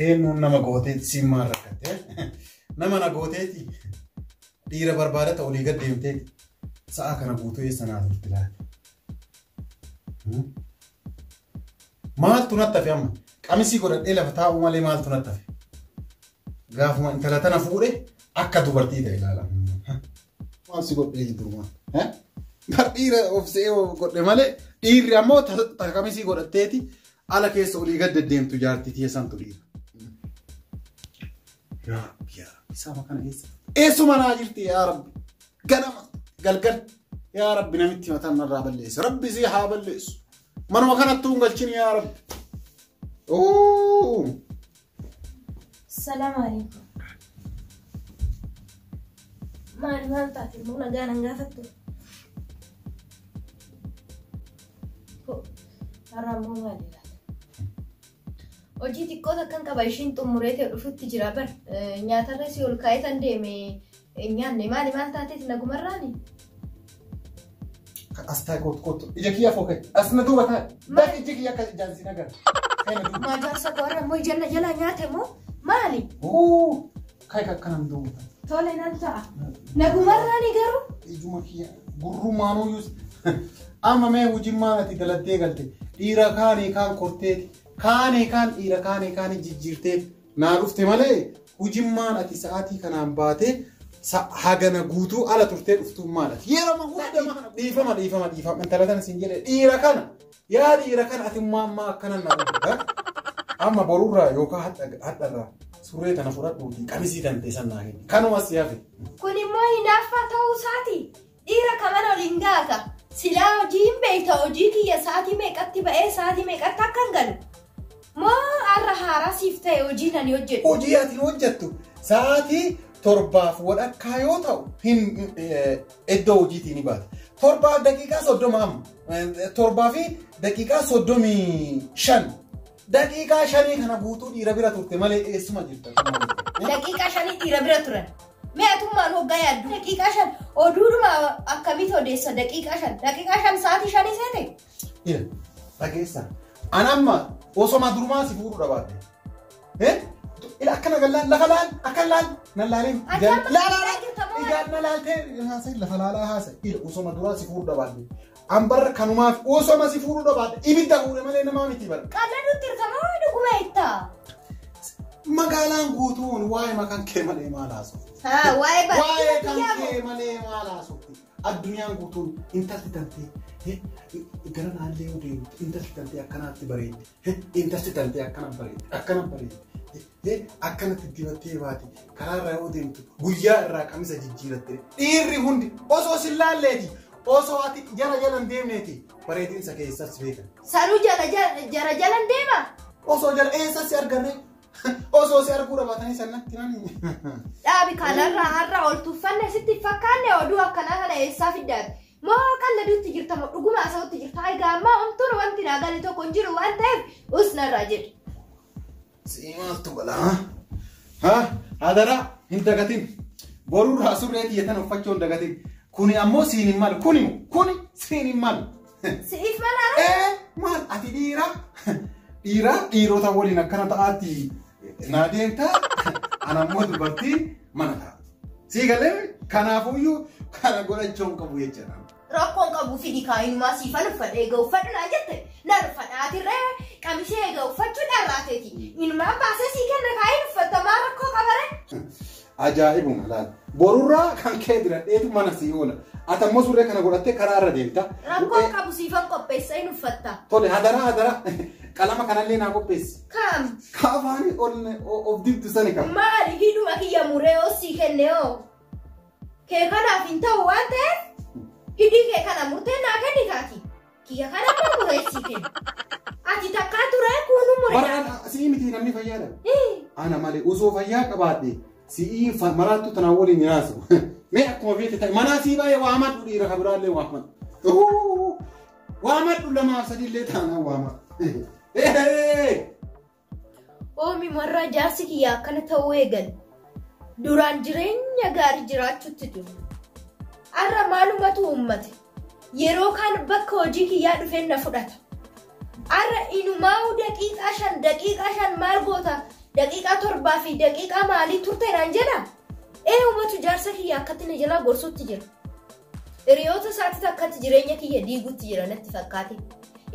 Eenyuun nama gooteeti siin maal rakkatte? Nama na gooteeti dhiira barbaadata olii gad deemteeti sa'a kana guutuu eessa naa turte laata? Maaltu natti hafe amma? Qamisii godhadhee lafa taa'uu malee maaltu natti hafe? Gaafuma intala tana fuudhe akka dubartii ta'e ilaala. Maal si godhee durumaa? Bar dhiira of se'ee godhe malee dhiirri ammoo ta qamisii godhatteeti ala keessa olii gad deddeemtu jaartii tiyya santu dhiira. Yaa Rabbi yaa Rabbi sama kana eessa? Eessuma naa jirti yaa Rabbi. Ganama galgal yaa Rabbi namitti mataan narraa balleessu. Rabbi si haa balleessu. Manuma kanattuu hin galchin yaa Rabbi. Ooh. Salaam alaikum. Maal maal taate immoo nagaa nan gaafattu? Har'a immoo maali laata? Hojii xiqqoo takkan qaba ishiin xumuree ta'e dhufutti jira bar. Nyaatarra si ol kaa'ee tan deeme hin nyaanne maali maal taateeti nagumarraani? As taa'e kootu kootu. Ija kiyya fooqe. As na duuba taa'e. Dafi iji kiyya akka ijaan si nagara. Kai na duuba. Maal jaarsa koo har'a immoo ija na jalaa nyaate moo maali? Uu. Kai akkana na duuba taa'e. Tole nan ta'a. Nagumarraani garuu? Ijuma kiyya gurrumaanuyyuu. Amma mee hojimmaan ati galattee galte dhiira kaanii kaan korteeti kaanii kaan dhiira kaanii kaanii jijjiirtee naa dhufte malee hojimmaan ati sa'aatii kanaan baatee hagana guutuu ala turtee dhuftuun maal ati yeroo hunda dhiifama dhiifama dhiifama intala tana siin jedhe dhiira kana yaa dhiira kana ati immoo amma akkana na godhu amma borurraa yookaan hadharraa surree tana fudhadhuuti qamisii tan ta'e san naa kenni kanuma si hafe. Kun immoo hinaaffaa ta'uu isaati. Dhiira kaman oliin gaaka. Silaa hojii hin beekta hojii kiyya sa'aatii meeqatti ba'ee sa'aatii meeqatti akka hin galu. Moo har'a haaraa siif ta'e hojii nani hojjedhu. Hojii ati hojjettu sa'aatii 7:30 yoo ta'u hin iddoo hojiitii ni baata. 7:30 amma. 7:35. Daqiiqaa shanii kana guutuu dhiira bira turte malee eessuma jirta? Daqiiqaa shanii dhiira bira turan. Mee atummaan hoggaa yaaddu daqiiqaa shan oduudhuma akkamitti odeessa daqiiqaa shan daqiiqaa shan sa'aatii shanii seete? Ila dhageessa. An amma osoma durumaa si fuudhuu dhabaadhe. Ila akkana gallaan lafa laal akka laal nan laaleen. Ati amma Laalaa laalaa jirta moo? Ijaan na laaltee haasa'e lafa laalaa haasa'e. Ila osoma duraa si fuudhuu dhabaadhe. An barra kanumaaf osoma si fuudhuu dhabaadhe ibidda fuudhe malee namaa miti bara. Qalladuutti jirta moo dhuguma jettaa? Magaalaan guutuun waa'ee makan kee malee maal haasofti? Haa waa'ee Waa'ee kan bareedina kee malee maal haasofti? Addunyaan guutuun intalti tantee gara naallee yoo deemtu intalti tantee akkanaatti bareeddi. Intalti tantee akkana bareeddi. Akkana bareeddi. Akkanatti dibattee baati. Karaarraa yoo deemtu guyyaa irraa qamisa jijjiiratte. Dhiirri hundi osoo sin laalleeti. Osoo ati jara jala hin deemneeti. Bareedinsa keessas beekan. Sanuu jara jala hin deema? Osoo jala eessas si arganne? Osoo si arguu dhabaatanii sannatti nani. Dhaabi kanarraa har'a ol tuffanne sitti hin fakkaanne oduu akkanaa kana eessaa fiddaati? Moo qalladuutti jirta moo dhuguma haasa'utti jirta? Egaa ammaa homtuun wanti naa gale tokko hin jiru waan ta'eef us narraa jedhi. Sii maaltu balaa? Ha? Hadaraa hin dagatin. Borurraa surree tiyya tana uffachuu hin dagatin. Kuni ammoo siin hin malu. Kuni kuni siin hin malu. Siif malaa? Maal ati dhiira? Dhiira dhiirota waliin akkana ta'aatti naa deemta. Ana ammoo dubartii mana ta'a. Sii galee kanaafuyyuu kana godhachuu hin qabu jechuudha. Rakkoon qabu fidi kaayinumaa siifan uffadha egaa uffadhu naa jette naan uffadha atirree qamisee egaa uffachuu dharraateeti. Inumaan baasee sii kenna kaayin uffatta maa rakkoo qabare? Ajaa'ibuma laal. Borurraa kan kee diradheetu mana sii oola. Ati ammoo surree kana godhattee karaa irra deemta. Rakkoon qabu siifan qopheessa hin uffatta. Tole hadaraa hadaraa qalama kanallee naa qopheessi. Kam? Ka afaanii ol of dibdu sani kam? Maali hidhuma kiyya muree oo sii kenne hoo? Kee kanaaf hin ta'u waan ta'eef hidhii kee kana murtee naa kenni taati. Kiyya kana immoo muree sii kenna. Ati takkaa turee kuunu muree. Bara si'ii miti namni fayyaadha. Ana malee osoo fayyaa qabaadhe si'ii maraattuu tanaan waliin nyaasu. Mee akkuma beekte ta'e manaa sii baay'ee waamadhu dhiira kan biraallee waamadhu. Waamadhu lamaaf sadiillee taanaan waamadhu. Oomi warraa jaarsi kiyya akkana ta'uu eegal. Duraan jireenya gaarii jiraachuutti ture. Har'a maalumatu uummate. Yeroo kaan bakka hojii kiyyaa dhufeen na fudhata. Har'a inumaa'uu daqiiqaa shan daqiiqaa shan maal goota? Daqiiqaa 7 fi daqiiqaa maalii turte naan jedha? Ee uummatu jaarsa kiyya akkatti na jalaa gorsutti jira. Hiriyoota isaatti akkatti jireenya kiyya diigutti jira natti fakkaate.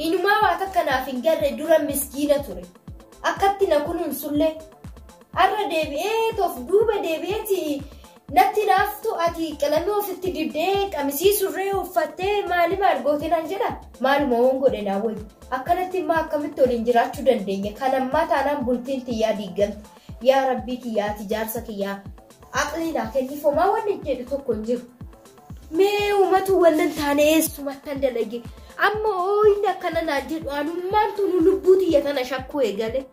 Inumaa waa takka naaf hin garre dura miskiina ture. Akkatti na kunuunsullee. Arra deebi'ee toof duuba deebi'eeti natti naaftu ati qalamii ofitti dibdee qamisii surree uffattee maali maal goote naan jedha? Maaluma waan godhe naa wayi. Akkanatti immoo akkamitti waliin jiraachuu dandeenya? Kan ammaa taanaan bultiin tiyyaa diigamte. Yaa Rabbii kiyyaa ati jaarsa kiyyaa aqlii naa kenniif homaa wanni jedhu tokko hin jiru. Mee uummatu wannan taane eessumattan dalage. Amma ooyinni akkana naan jedhu anummaan tunu lubbuu tiyya tana shakkuu eegale.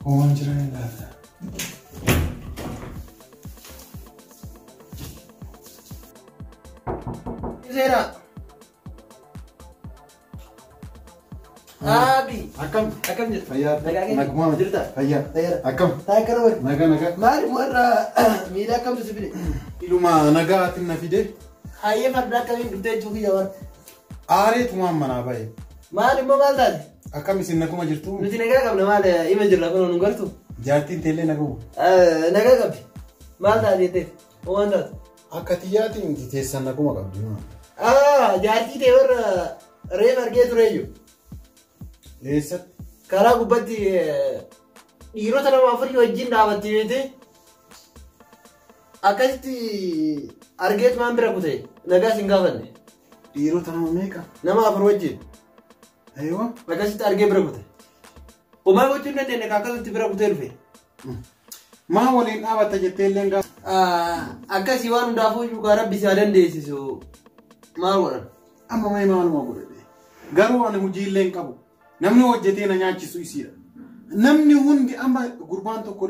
Homaan jiran ilaalla. Seera. Abi. Akkam? Akkam jirta? Fayyaa. Nagaa keessa? Nagumaa Jirta? Fayyaa. Fayyaa. Akkam? Taa'e kana wali. Nagaa nagaa. Maali warra miila akkamtu si fide? Iluma nagaatiin na fide. Hayyee farda akkamiin dhuftee jechuu kiyya warra. Aareetumaan manaa ba'e. Maal immoo maal taate? Akkam isin naguma jirtu? Nuti nagaa qabna maal ima jirra kun nu gartu? Jaartiin teellee naguma. Nagaa qabdi. Maal taate jetteef? Waan taate? Akka tiyyaatiin teessan naguma qabdi. Jaartii ta'e warra reef argee tureyyuu. Eessatti? Karaa gubbaatti dhiirota nama afurii wajjin dhaabatti beekte akkasitti argeetumaan bira kute nagaa sin gaafanne. Dhiirota nama meeqa? Nama afur wajjin. Aywa. Akkasitti argee bira kute. Homaa gochuu hin dandeenye akkasitti bira kutee dhufe. Maa waliin dhaabatta jettee illee gaafa. Akkasii waan hundaafuu yuukaa rabbi si haa dandeessisu maal godhan? Amma mee maaluma godhadhe? Garuu ani hojii illee hin qabu. Namni hojjetee na nyaachisu isiidha. Namni hundi amma gurbaan tokko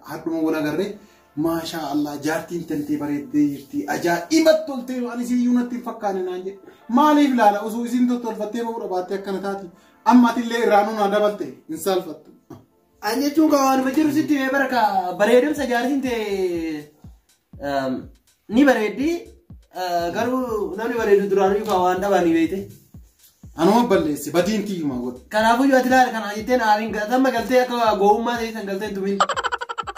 hadhuma wal agarree maashaa Allah jaartiin tantee bareeddee jirti ajaa'iba toltee ani isiyyuu natti hin fakkaane naan jedhe. Maaliif ilaala osoo isiin tottolfattee bahuu dhabaattee akkana taati. Amma atillee irraa nuu naa dabalte hin saalfattu. An jechuun kan waanuma jiru sitti mee baraka bareedumsa jaartiin ta'e ni bareeddi garuu namni bareedu duraanuu kan waan dhabanii beekte. Anuma balleesse badiin tiyyuma godhe. Kanaafuu yoo ati ilaala kana jettee naaniin amma galtee akka gowwummaa ta'e san galtee hin tumin.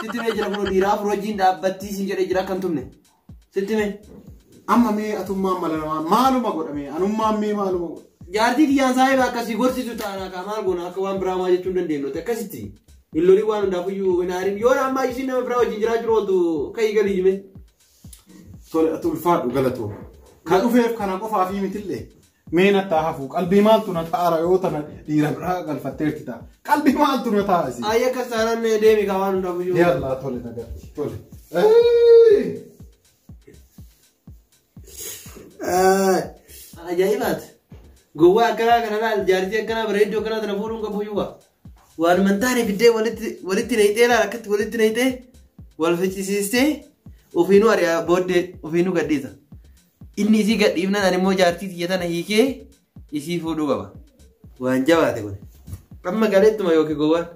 Sitti mee jira kun dhiiraa afur wajjin dhaabbattii siin jedhee jira akka hin tumne. Sitti mee. Amma mee atummaan mala namaa maaluma godhame anummaan mee maaluma godhe. Jaartii tiyyaan saahiba akkasii gorsisu taana kaa maal goona akka waan biraa maa jechuu hin dandeenyu akkasitti. Hin lolii waan hundaafuyyuu hin aarin yoo ammaa isiin nama biraa wajjin jiraachuu ooltu ka'ii galii jime. Tole ati ulfaadhu galatoo. Kan dhufeef kana qofaa fi mitillee. Mee na hafu qalbii maaltu na taara yoo tana dhiira biraa galfatteerti ta'a. Qalbii maaltu na ta'a isin. Ayya akkas taanaan deemi kaa waan hundaafuyyuu. Yallaa tole nagatti tole. Ajaa'ibaati. Gowwaa akkanaa kana laal jaartii akkanaa bareedduu akkanaa tana fuudhuun qabu iyyuu waan mantaane fiddee walitti naqxee laal akkatti walitti naqxee wal ficcisiistee ofiinuu ari'aa booddee ofiinuu gadhiisa. Inni isii gadhiifnaan ani immoo jaartii tiyya tana hiikee isii fuudhuu qaba. Waan jabaate kun. Amma galeettuma yookiin gowwaan.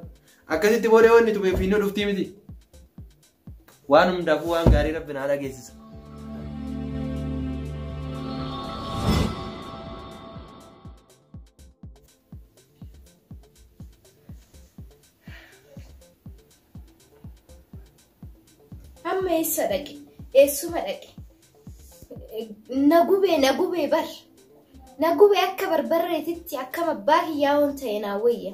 Akkasitti booddee wanni tume ofiinuu dhuftii miti. Waan hundaafuu waan gaarii rabbi naa dhageessisa. Amma eessa dhaqe? Eessuma dhaqe? Na gubee bar. Na gubee akka barbarreetitti akka abbaa kiyyaa waan ta'e naa wayya.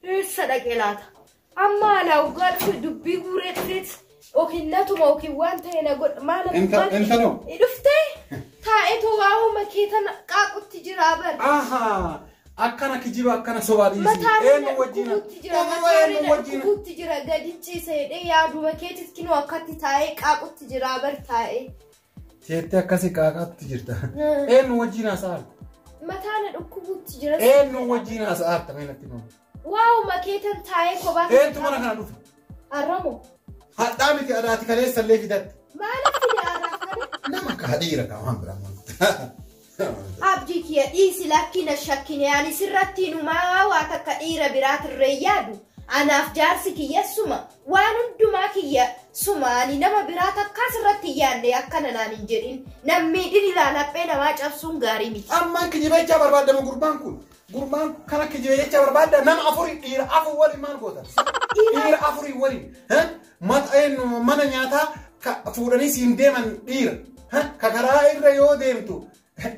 Eessa dhaqe laata? Amma alaa waggaa dhufe dubbii guuree dhufeeti yookiin natuma yookiin waan ta'e na godha. Maal Intaloo. Dhuftee taa'eetoo waa'uma kee tana qaaqutti jira bar. Ahaa. Akkana kijiba akkana sobaa dhiisi. Mataan Eenyu wajjin? dhukkubutti jira, mataan dhukkubutti jira, gadi ciisa jedhee yaaduma keetis kinoo akkatti taa'ee qaaqutti jira bar taa'ee. Teettee akkasii qaaqaatti jirta. Eenyu wajjin haasa'arta? Mataan dhukkubutti jira. Eenyu wajjin haasa'arta mee natti himaa? Waa'uma keetan taa'ee kophaa. Eentu mana kana dhufe? Arramo. Hadhaa miti adaati kaleessa illee fidatte. Maaliif fide arraa kana? Nama akka dhiira kaa waan biraa maal. Abdii kiyya dhiisi lakkina shakkine ani sirratti hinumaa waa takka dhiira biraatirree yaadu. Anaaf jaarsi kiyya suma waan hundumaa kiyya suma ani nama biraa takkaas irratti hin yaadne akkana naan hin jedhin. Namni dhiri laphee namaa cabsuun gaarii miti. Ammaan kijibee jechaa barbaadama gurbaan kun. Gurbaan kana kijibee jecha barbaadda nama afurii dhiira afur waliin maal goota? Dhiira afurii waliin. Mana nyaataa fuudhanii siin deeman dhiira. Ka karaa irra yoo deemtu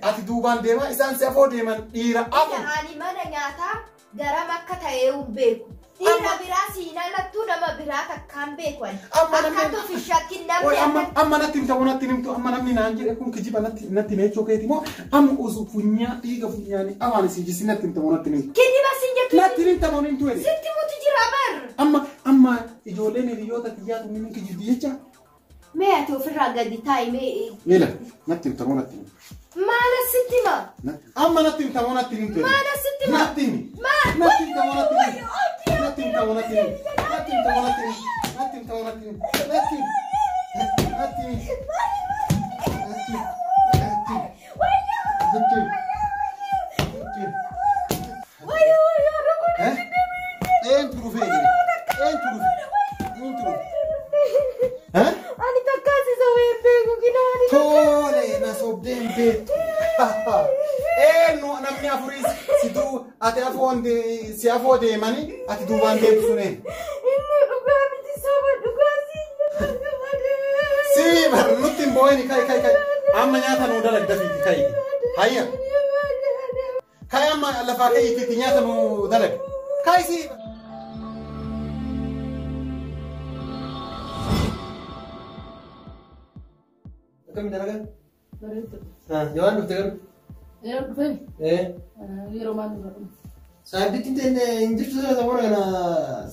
ati duubaan deemaa isaan si afoo deeman dhiira afur. Ani mana nyaataa garam akka ta'e hin beeku. Dhiira biraa siin alattuu nama biraa takkaan beeku ani. Akka of hin shakkin namni akka. Amma natti himta natti himtu amma namni naan jedhe kun kijiba natti natti meechoo keeti moo amma osoo funyaa dhiiga funyaanii afaan isin jisi natti himta natti himtu. Kijiba siin jettu. Natti himta moo himtu jedhe. Sitti mutu jira bar. Amma amma ijoolleen hiriyoota xiyyaatu ni kijibdi jecha. Mee ati ofirraa gadi taa'i mee. Mila natti himta moo natti himtu. Maal asitti hima? Amma natti himta moo natti himtu jedhe. Maal asitti hima? Natti himi. Natti himta moo natti himtu. Natti himta moo natti himtu. Natti himta moo natti himtu. Natti himta moo natti himtu. Natti himi. Natti himi. Natti himi. Natti himi. Natti himi. Eentu dhufee jira? Eentu dhufe? Eentu dhufe? Ani takkaas isa wayii beeku ginaani. Tole na sobdee hin beektu. Eenyu namni afurii si duu ati afoon si afoo deemanii ati duubaan deemtu sun eenyu? Inni dhugaa miti soba dhugaa si Si bar nutti hin boo'ini kai kai kai. Amma nyaata nuu dalagda fiiti kai. Hayya. Kai amma lafaa kai itti nyaata nuu dalag. Kai si. Akkamiin dalagaa? Jawaan dhufte garuu? Yeroo dhufeen? Yeroo maal dura dhufe? Saayibittiin ta'e hin jirtu sana sammuna kana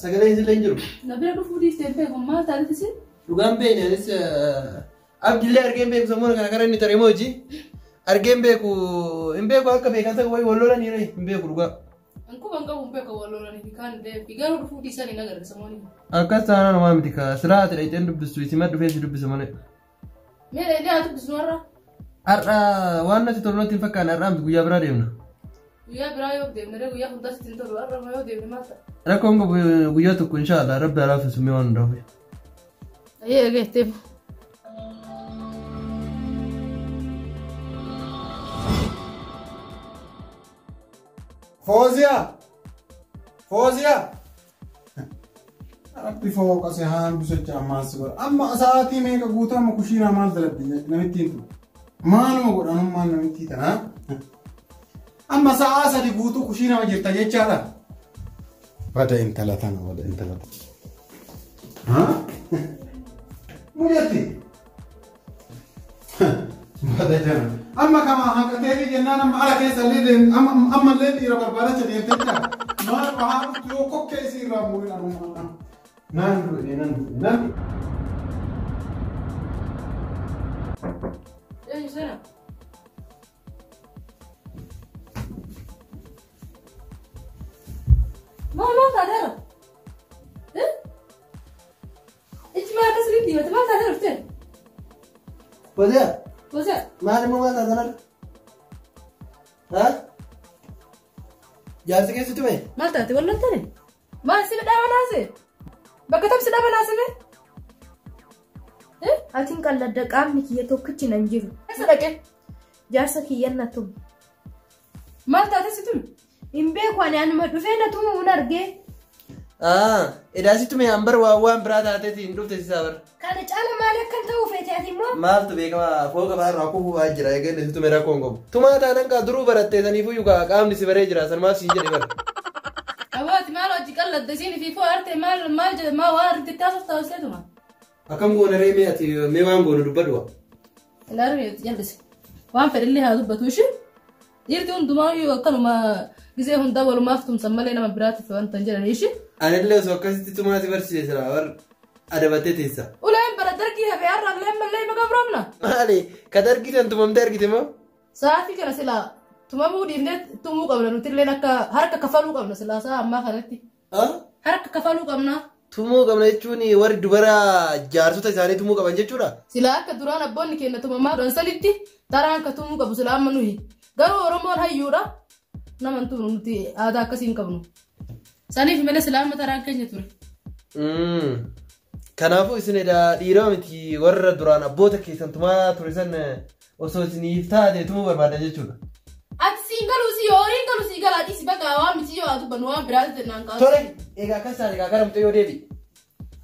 sagalee isillee hin jiru. Na bira dhufuu dhiistee beeku maal taatee si? Dhugaan beekne anis abdillee argeen beeku sammuna kana gara inni taree hojii argeen beeku hin beeku akka beekan ta'e wayii wal lolanii ree hin beeku dhugaa. Ankuban qabu hin beeku wal lolanii fi kaan deebi garuu dhufuu dhiisanii na gargaara sammuni. Akkas taanaan homaa miti kaa silaa ati dhaqxeen dubbistu isima dhufee si dubbisa malee. Mee dhaqxee haa dubbisu har'a? Har'a waan natti tolu natti hin fakkaanne har'a miti guyyaa biraa deemna. Guyyaa biraa yoo deemne guyyaa hundaa sitti hin tolu har'a yoo deemne maal ta'a? Rakkoon qabu guyyaa tokko inshaallah rabbi alaaffisu mee waan hundaaf. Ayyee eegeetteef. Fooziyaa! Fooziyaa! Rabbi fooqa si haambisu jecha ammaa si godha. Amma sa'aatii meeqa guutuu amma kushiinaa maal dalagdi namittiin tun? Maaluma godhanummaan namittii tana? Amma sa'aa sadi guutuu kushiinaa jirta jechaadha. Wada intala tana wada intala tana. Mulyatti. Wada jana. Amma kama hanqatee jennaan amma ala keessa illee amma illee dhiira barbaadacha deemte jecha. Maal bahaa dhuftu yoo kokkee isii irraa muurin arummaa. Naan du'e naan du'e naan du'e. Eenyu sana? Maal maal taateera? Iji maal akkasii diimate maal taateera dhuftee? Fooziyaa? Fooziyaa? Maal immoo maal taatan har'a? Haa? Jaarsi keessi tume? Maal taate wal loltani? Maal si dhaaba naase? Bakka tam si dhaaba naase mee? Atiin qalladda qaamni kiyya tokkichi nan jiru. Eessa dhaqe? Jaarsa kiyyan na tume. Maal taate si tume? Hin beeku ani anuma dhufee na tumuun argee. Edaa si tume an bar waan biraa taateeti hin dhufte sisaa bar. Kana caala maal akkan ta'uu feete ati immoo? Maaltu beekama fooqa baarraa kufuu waa jira eegale si tume rakkoon qabu. Tumaa taanan kaa duruu barattee saniifuu kaa qaamni si baree jira san maaf siin jedhe bara. Abaati maal hojii qalladda isiin fi foo arte maal maal jedhe maa waan argite taasif taasisee tuma. Akkam goona ree mee ati mee waan goonu dubbadhu waa. Ilaalu jal'ise. Waan fedhillee haa dubbatu ishee. Dhiirti hundumaa akkanuma gisee hundaa walumaaf tumsan malee nama biraatiif wanta hin jedhan ishee. Anillee osoo akkasitti tumaa si barsiise sila war adabattee teessa. Uleen bara dargii hafee har'a illee mallee maqaa biroomna. Maali ka dargii san tumamtee argite moo? Sa'aatii kana silaa tumamuu dhiifnee tumuu qabna nuti illee akka harka kafaluu qabna silaa sa'a ammaa kanatti. Harka kafaluu qabna. Tumuu qabna jechuun warri dubara jaarsota isaanii tumuu qaban jechuudha. Silaa akka duraan abboonni keenya tumamaa turan sanitti taraan akka tumuu qabu silaa amma nuyi. Garuu Oromoon hayyuudha. Nama hin tumnu nuti aadaa akkasii hin qabnu. Saniif malee silaa amma taraan keenya ture. Kanaafuu isin edaa dhiiraa miti warra duraan abboota keessan tumaa ture san osoo isiniif taate tumuu barbaadan jechuudha. Ati siin galuu si horiin galuu si galaa dhiisi bakka waan miti yoo dubbannu waan biraatti naan kaasu. Tole egaa akkas taate egaa gara mucayyoo deebi.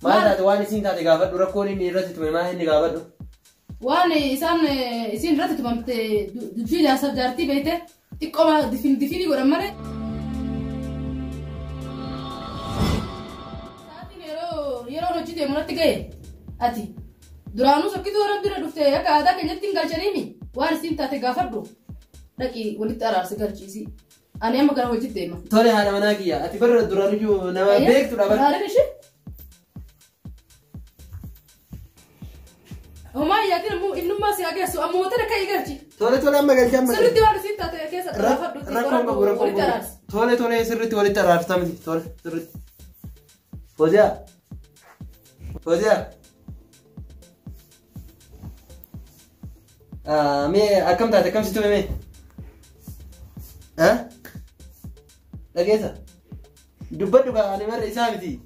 Maal taate waan isiin taate gaafadhu rakkoon inni irratti tume maal inni gaafadhu. Waan isaan isiin irratti tumamte dubbii jaarsaaf jaartii beekte xiqqooma difinii godhan malee. Sa'aatiin yeroo hojii deemu natti ga'e ati duraanuu sokkituu warra bira dhufte akka aadaa keenyatti hin galchaniimi waan isiin taate gaafadhu dhaqii walitti araarsi galchiisi. Ani amma gara hojiitti deema. Tole haadha manaa kiyya ati bara duraanuyyuu nama beektudha bara. Maaliin ishee? Homaa yaatiin immoo innummaa si ageessu ammoo tana ka'ii galchi. Tole tole amma galchi amma. Sirriitti waan isiin taate keessa gaafadhu Rakkoon qabu rakkoon walitti qabu. araarsi. Tole tole sirriitti walitti araarsa miti tole sirriitti. Fooziyaa. Fooziyaa. Mee akkam taate akkam si tume mee? Dhageessa. Dubbadhu kaa ani marra isaa miti.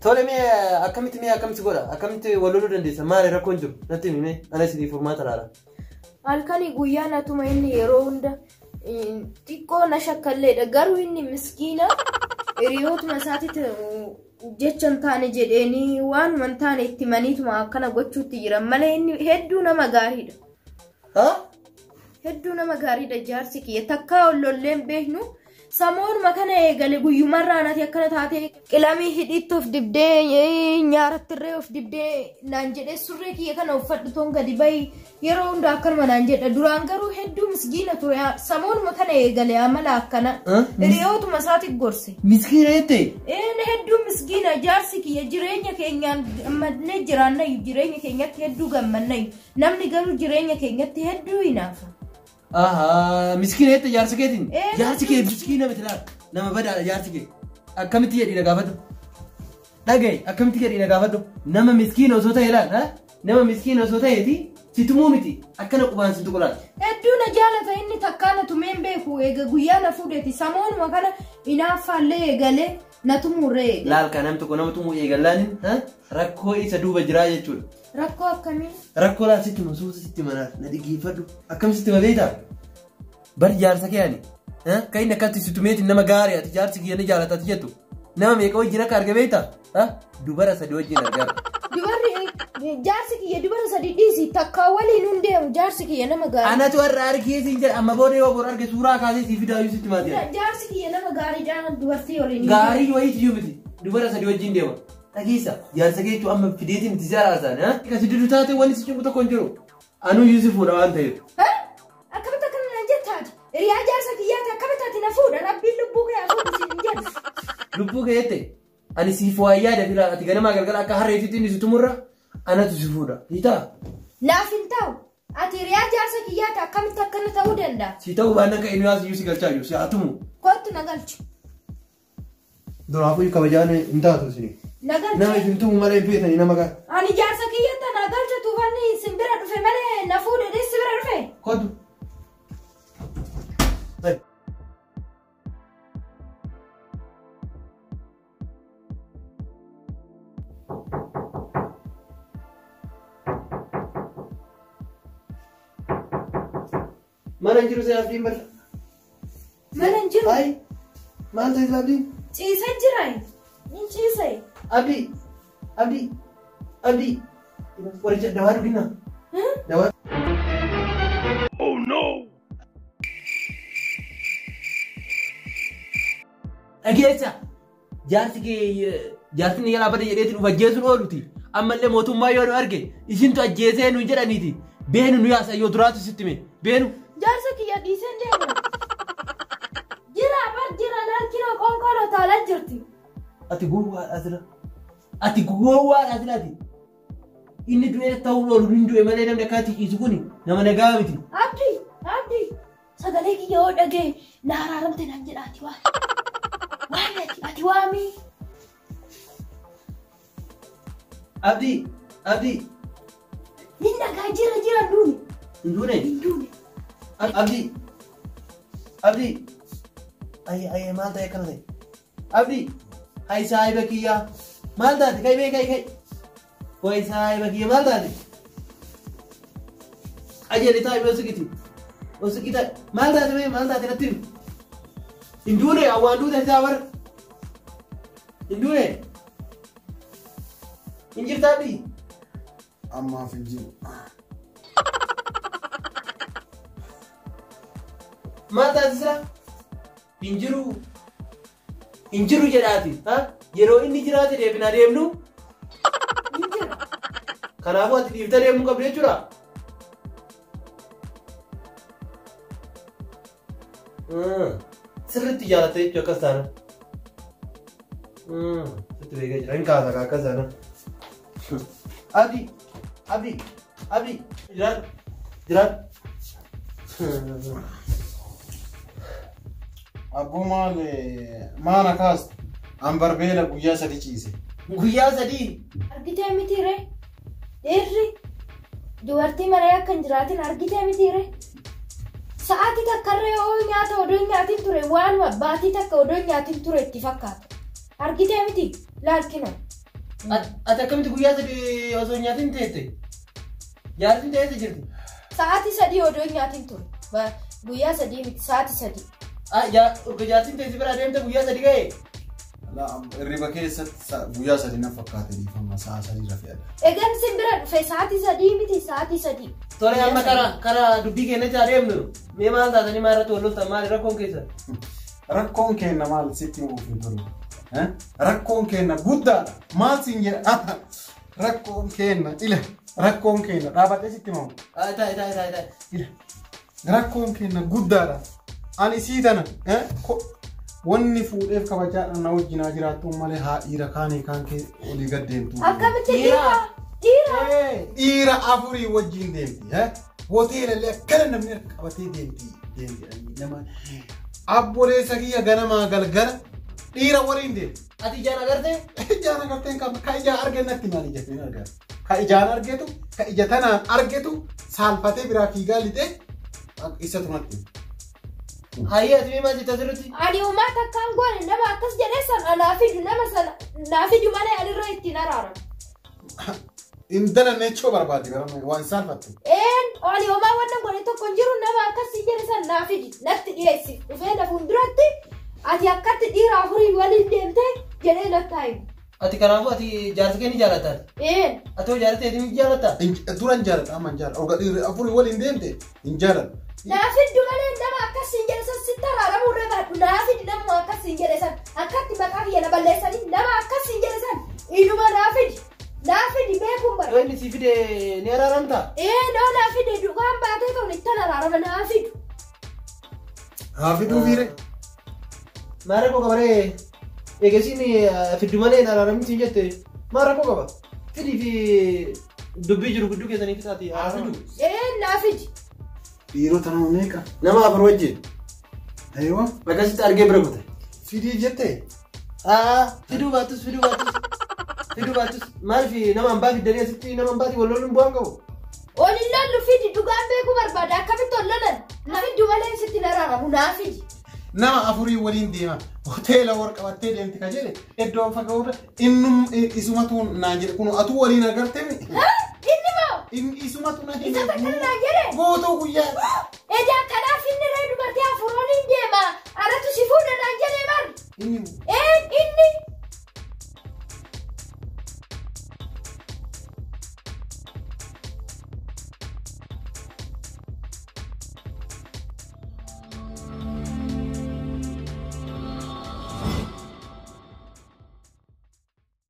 Tole mee akkamitti mee akkamitti godha akkamitti wal loluu dandeessa maali rakkoon jiru natti himi mee ana isinii furmaata laala. Halkanii guyyaa natuma inni yeroo hunda xiqqoo na shakkalleedha. Garuu inni miskiina hiriyootuma isaatitti jecha hin taane jedheenii waanuma hin taane itti maniituma akkana gochuutti jiran malee inni hedduu nama gaariidha. Hedduu nama gaariidha jaarsi kiyya. Takkaa ol lolleen beeknu samoonuma kana eegale guyyumarraa ati akkana taate qilamii hidhiitti of dibdee nyaarattirree of dibdee naan jedhee surree kiyya kana uffadhu toon gadi bahi yeroo hunda akkanuma naan jedha. Duraan garuu hedduu miskiina ture. Samoonuma kana eegale amala akkana. Hiriyootuma isaati gorse. Miskiina jettee? Een hedduu miskiina jaarsi kiyya jireenya keenyaan gammannee jiraannayu jireenya keenyatti hedduu gammannayu namni garuu jireenya keenyatti hedduu hinaafa. Ahaa miskiina jette jaarsi keetiin? Jaarsi kee miskiina miti laata nama badaadha jaarsi kee akkamitti jedhii na gaafadhu. Dhagaye akkamitti jedhii na gaafadhu nama miskiina osoo ta'e laata nama miskiina osoo ta'eeti si tumuu miti akkana qubaan si tuqu laata. Hedduu na jaalata inni takkaa na tumeen beeku eega guyyaa na fuudheeti samoonuma kana hinaaffaallee eegalee na tumuurree eegale. Laal kan namni tokko nama tumuu eegallaan rakkoo isa duuba jiraa jechuudha. Rakkoo akkamii? Rakkoo laal sitti masuusa sitti manaaf na dhaggeeffadhu akkam sitti ma beektaa? Bar jaarsa kee ani kan inni akkatti si tumeetiin nama gaarii ati jaarsi kiyya ni jaalata ati jettu nama meeqa wajjin akka arga beektaa? Dubara sadi wajjin argaa. Dubarri jaarsi kiyya dubara sadi dhiisi takkaa waliin hin deemu jaarsi kiyya nama gaarii. Anatu har'a argee siin jedha amma booda yoo bor arge suuraa kaasee sii fidaayyuu sitti maati. Jaarsi kiyya nama gaarii jaalatu dubartii waliin. Gaarii wayiitu iyyuu miti dubara sadi wajjin deema. Dhageessa jaarsa kee jechuun amma fideetiin itti jaaraasan. Kasi didu taate wanti si cinqu tokko hin jiru. Anuu Yuusufuudha waan ta'eef. Akkamitti akkana naan jettaati? Hiriyaa jaarsa kiyyaati akkamitti ati na fuudha? Rabbiin lubbuu kee haa fuudhu siin hin jedhu. Lubbuu kee jette ani siif waa yaada fila ati ganamaa galgala akka harreetitti inni si tumurra anatu si fuudha. Ni ta'a? Naaf hin ta'u. Ati hiriyaa jaarsa kiyyaati akkamitti akkana ta'uu danda'a? Si ta'uu baannaan kan inni yaas iyyuu si galchaa jiru si haa tumu. Kottu na galchi. Duraafuu kabajaan hin taatu isin. Na galchi. Nama isin tumu malee hin feetanii nama gaara. Ani jaarsa kiyyatti na galcha tuufanni isin bira dhufe malee na fuudhe si bira dhufe. Kottu. Mana hin jiru si abdiin bara. Mana hin jiru. Ayi maal ta'e abdiin? Ciisee jira. Hin ciise. Abdii abdii abdii qoricha dawaa dhuginaa. Dawaa. Oh no! Dhageessa jaarsi kee jaarsi ni jalaa bade jedheetiin uf ajjeesuun ooluti. Ammallee mootummaa yoo nu arge isintu ajjeesee nu jedhaniiti. Beenu nu yaasa yoo duraatu sitti hime beenu. Jaarsa kiyya dhiiseen deema. Jira bar jira laal kira qoonqooloo taalaa jirti. Ati gowwaadha sila. Ati gowwaadha sila ati. Inni du'ee ta'uu oolu hin du'e malee namni akkaatii ciisu kuni nama nagaa miti. Abdii abdii sagalee kiyya yoo dhagee na araaramte naan jedha ati waami. Waami ati ati waami. Abdii abdii. Inni nagaa jira jira duune. Hin duune? Hin duune. Abdii abdii. Ayye ayye maal ta'e akkana ta'e? Abdii. Hai saahiba kiyyaa. Maal taate? Kai mee kai kai. Wayi saahiba kiyya maal taate? Qajeeli taa'e mee osigiti. Osigita maal taate mee maal taate natti himi. Hin duune awwaan duute isaa bara. Hin duune. Hin jirtaa dhii? Ammaaf hin jiru. Maal taate sira? Hin jiru. Hin jiru jedhaati. Yeroo inni jiraate deebinaa deemnu. Hin jiru. Kanaafuu ati dhiiftee deemuu qabdu jechuudha. Sirriitti jaalatte jechuudha akkas taana. Sitti beekaa jira. Hin kaasa akkas taana. Abdi, Abdi, Abdi, jiraadhu, jiraadhu. Abboo maal maana kaastu? An barbeela guyyaa 3 ciise. Guyyaa 3? Argitee miti ree? Dhiirri dubartii malee akka hin jiraatin argitee miti ree? Sa'aatii takkarra yoo nyaata odoo hin nyaatin ture waanuma baatii takka odoo hin nyaatin ture itti fakkaata. Argitee miti laalkina. Ati akkamitti guyyaa 3 osoo hin nyaatin teette? Jaartiin teesse jirti? Sa'aatii 3 odoo hin nyaatin ture. Guyyaa 3 miti sa'aatii 3. Urga jaartiin teesse bira deemte guyyaa 3 ga'e? Hirriba keessatti guyyaa 3 na fakkaate dhiifama sa'a 3 rafee adda. Egaan isin bira dhufe sa'aatii 3 miti sa'aatii 3. Tole amma karaa dubbii keenyatti adeemnu mee maal taatanii maal irratti wal loltan maali rakkoon keessa? Rakkoon keenya maal sitti himuuf hin tolu? Rakkoon keenya guddaadha. Maal siin jedha? Rakkoon keenya ila rakkoon keenya dhaabadhee sitti himamu. Taa'e taa'e taa'e taa'e. Ila rakkoon keenya guddaadha. Ani sii tana wanni fuudheef kabajaadhaan na wajjin haa jiraattu malee haa dhiira kaanii kaan kee olii gad deemtu. Akkamitti dhiira? Dhiira? Dhiira 4 wajjin deemti. Hoteela illee akkana namni harka qabatee deemti. Deemti nama abboleessa kiyya ganamaa galgala dhiira waliin deemti. Ati ijaan agartee? Ijaan agarteen kan ijaan arge natti maali jettee argaa. Ka ijaan argetu, ka ija tanaan argetu saalfatee biraa fiigaa lixee isatu natti. Hayyee ati maal jetta asirratti? Ani uumaa takkaan goone nama akkas jedhee sana naa fidu nama sana naa fidu malee anirra ittiin araaramu. Intala nechoo barbaadde gara waan saalfattu. Ani uumaa wannan goone tokko hin jiru nama akkas jedhe sana naa fidi natti dhiyeessi dhufee na fuulduratti ati akkatti dhiira 4 waliin deemtee jedhee natti himu. Ati kanaafuu ati jaarsa kee ni jaallatta? Ati hoo jaarsa keetii ni jaallatta? Dura hin jaalladha amma hin jaalladha. Oga dhiirri 4 waliin deemte hin jaalladha. Naa fiddu malee nama akkas hin jedhe san sitti araaramuu irra baadhu. Naa fidi nama akkas hin jedhe san akkatti maqaa kiyya na balleessanii nama akkas hin jedhe san inuma naa fidi. Naa fidi beekuun bara. Yoo inni si fide ni araaramta? Noo naa fide dhugaan baatee ta'uun ittiin araarama naa fidu. Haa fiduu fiire. Maal rakkoo qaba ree? Eegasiin fiddu malee hin araaramti hin jette. Maal rakkoo qaba? Fidii fi dubbii jiru gidduu keessanii fixaati. Haa fidu. Naa fidi. Dhiirota nama meeqa? Nama 4 wajjin. Eeyyoo. Akkasitti argee bira kute. Fidii jettee? Fiduu baattus fiduu baattus. Fiduu baattus maaliif nama hambaa fiddanii asitti nama hambaatii wal loluun bu'aan qabu? Ol hin lollu fidi dhugaan beekuu barbaada akkamitti ol lolan? Na fiddu malee sitti hin araaramu naa fidi. Nama 4 waliin deema. Hoteela wal qabattee deemti ka jedhe iddoo fagoo innum isumatu naan jedhe kun atuu waliin agartee mi? Inni moo? Inni isumatu na hime. Isa takka naan jedhe? Guutuu guyyaa. Edaa kanaaf inni ree dubartii 4 waliin deema. Anatu si fuudha naan jedhe bar. Inni